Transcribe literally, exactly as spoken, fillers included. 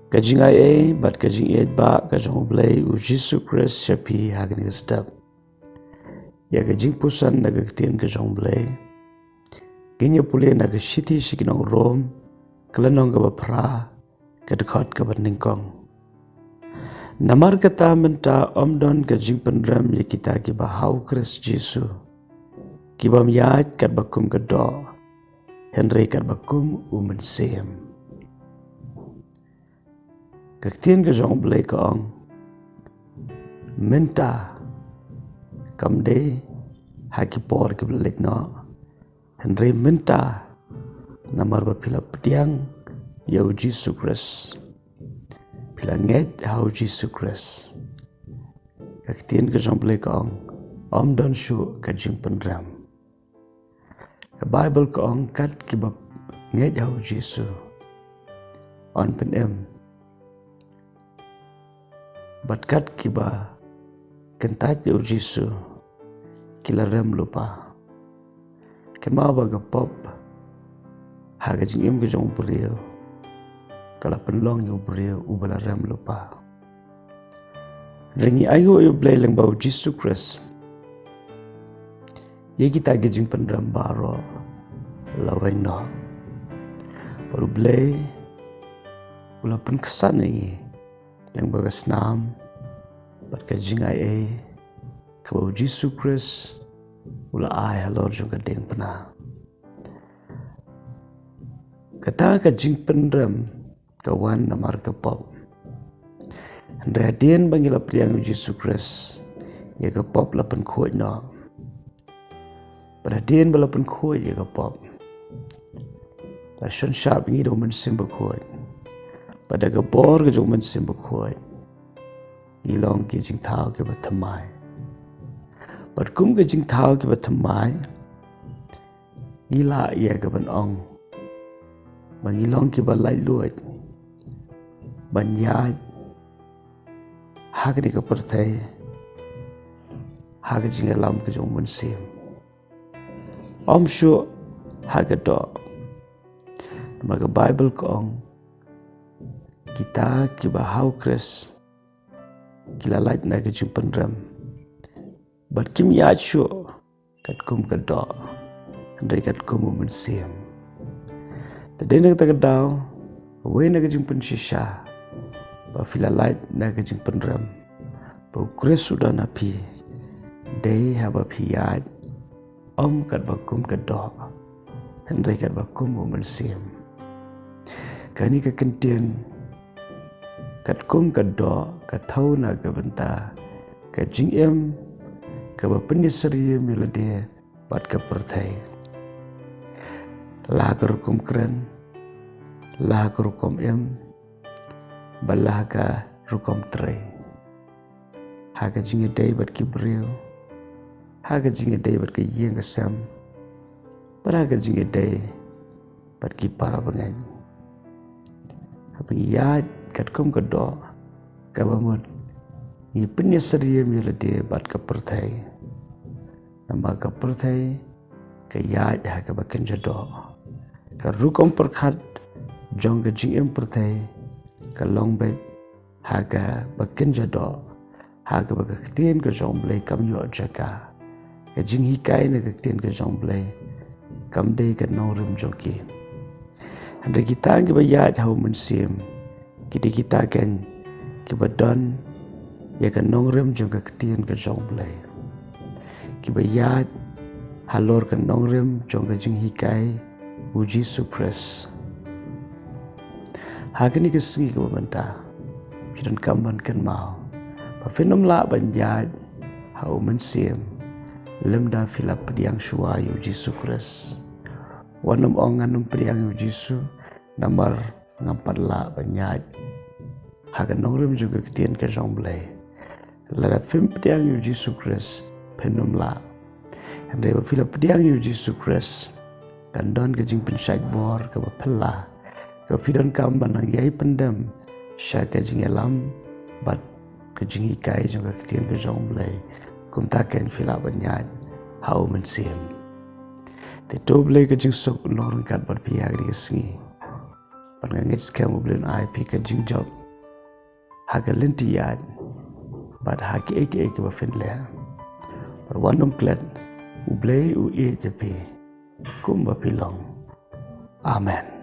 Ka jingaiei bad ka jingïeit ba ka jong U Blei U Jisu Khrist sha phi ha kane ka step. Ïa ka jingpuson na ka ktien ka jong U Blei ngin ïa pule na ka shithi sha ki nong Rom, ka lynnong kaba phra, ka dkhot kaba nyngkong. Namar kata mynta ym don ka jingpynrem ïa kita kiba ha U Khrist Jisu, ki bym ïaid katba kum ka doh, hynrei katba kum U Mynsiem. Ka ktien ka jong U Blei ka ong, mynta, kam dei ha ki por kiba la leit noh, hynrei mynta, namar ba phi la pdiang ïa U Jisu Khrist, phi la ngeit ha U Jisu Khrist. Ka ktien ka jong U Blei ka ong, ym don shuh ka jingpynrem. Ka Baibl ka ong, kat kiba ngeit ha U Jisu yn pynim, bad kat kiba kyntait ïa U Jisu ki la rem lypa. Kynmaw ba ka pop ha ka jingim ka jong u briew ka la pynlong ïa u briew uba la rem lypa. Hynrei ngi ainguh ïa U Blei lyngba U Jisu Khrist, ïa kita ki jingpynrem baroh la weng noh. Bad U Blei u la pynksan ïa ngi lyngba ka snam bad ka jingaiei kaba U Jisu Khrist u la ai halor jong ka diengphna. Kata ka jingpynrem ka wan namar ka pop. Hynrei hadien ba ngi la pdiang ïa U Jisu Khrist, ïa ka pop la pynkhuid noh. Bad hadien ba la pynkhuid ïa ka pop, la shon shap ïa ngi da U Mynsiem Bakhuid. Bad da ka bor ka jong U Mynsiem Bakhuid, ngi long ki jingthaw kiba thymmai. Bad kum ki jingthaw kiba thymmai, ngi lah ïa ka ban ong ba ngi long kiba laitluid ban ïaid ha kane ka pyrthei ha ka jingïalam ka jong U Mynsiem, ym shuh ha ka doh. Namar ka Baibl ka ong, kita kiba ha U Khrist ki la lait na ka jingpynrem, bad kim ïaid shuh katkum ka doh, hynrei katkum U Mynsiem. Te dei na kata ka daw, kawei na ka jingpynshisha ba phi la lait na ka jingpynrem, ba U Khrist u don ha phi, dei haba phi ïaid ym katba kum ka doh, hynrei katba kum U Mynsiem. Kane ka kyntien katkum ka doh ka thew na ka bynta ka jingim kaba pynïasyriem ïa lade bad ka pyrthei. La ha ka rukom kren, la ha ka rukom im, bad la ha ka rukom trei. Ha ka jingïadei bad ki briew, ha ka jingïadei bad ka ïing ka sem, bad ha ka jingïadei bad ki para bangeit. Haba ngi ïaid katkum ka doh, kaba mut ngi pynïasyriem ïa lade bad ka pyrthei. Namar ka pyrthei ka ïaid ha kaba kynja doh. Ka rukom pyrkhat jong ka jingim pyrthei ka long beit ha kaba kynja doh, ha kaba ka ktien ka jong U Blei kam ïoh jaka. Ka jinghikai na ka ktien ka jong U Blei kam dei ka nongrim jong ki. Hynrei kita kiba ïaid ha U Mynsiem, ki dei kita kein kiba don ïa ka nongrim jong ka ktien ka jong U Blei, kiba ïaid halor ka nongrim jong ka jinghikai U Jisu Khrist. Ha kane ka sngi kaba mynta, phi donkam ban kynmaw ba phin ym lah ban ïaid ha U Mynsiem lymda phi la pdiang shuwa ïa U Jisu Khrist. Wat nym ong, ngan nym pdiang ïa U Jisu namar ngam pat lah ban ïaid ha ka nongrim jong ka ktien ka jong U Blei. Lada phim pdiang ïa U Jisu Khrist, phin nym lah. Hynrei ba phi la pdiang ïa U Jisu Khrist, kan don ka jingpynshait bor kaba phylla, kaba phi donkam ban nang ïai pyndem sha ka jingïalam bad ka jinghikai jong ka ktien ka jong U Blei. Kumta kein phi lah ban ïaid ha U Mynsiem. Te to U Blei ka jingsuk un long ryngkat bad phi ha kane ka sngi. Bad nga ngeit skhem U Blei un ai phi ka jingjop ha ka lynti ïaid bad ha kiei kiei kiba phin leh. Bad wat nym klet, U Blei u ïeit ïa phi kumba phi long. Amen.